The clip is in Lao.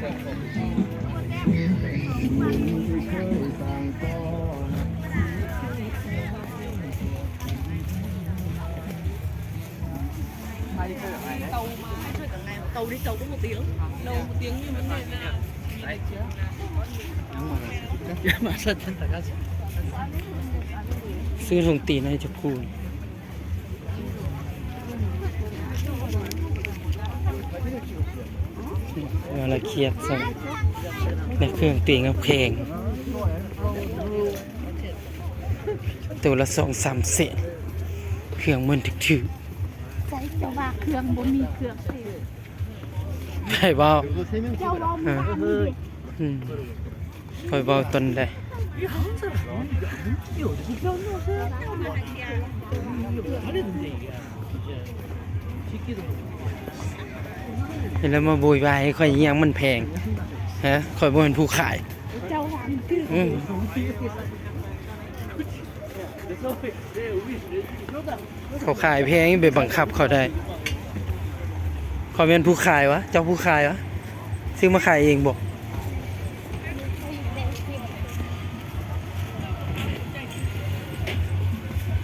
Tàu mà hai mươi năm, tàu đi tàu có một tiếng. Đâu, một tiếng thì vấn đề làซื้อโรตีให้เจ้าคุณ เวลาเครียดซั่น ในเครื่องตัวเองก็แพง ตัวละสองสามแสน เครื่องมันถืกๆ ໃສເຈົ້າວ່າເຄື່ອງບໍ່ມີເຄື່ອງເສຍ ໃຜເວົ້າ? ເຈົ້າເວົ້າມາ ເອີ ອືມ ຂ້ອຍເວົ້າຕອນໃດ? ເຫັນແລ້ວມາໂວຍວາຍໃຫ້ຂ້ອຍອີ່ຫຍັງ ມັນແພງ ຮະ? ຂ້ອຍບໍ່ແມ່ນຜູ້ຂາຍ ເຈົ້າຫວັງ ອືມ ເຂົາຂາຍແພງ ໄປບັງຄັບເຂົາໄດ້. ຂ້ອຍແມ່ນຜູ້ຂາຍຫວາ? ເຈົ້າຜູ້ຂາຍຫວາ? ຊື້ມາຂາຍເອງບໍ?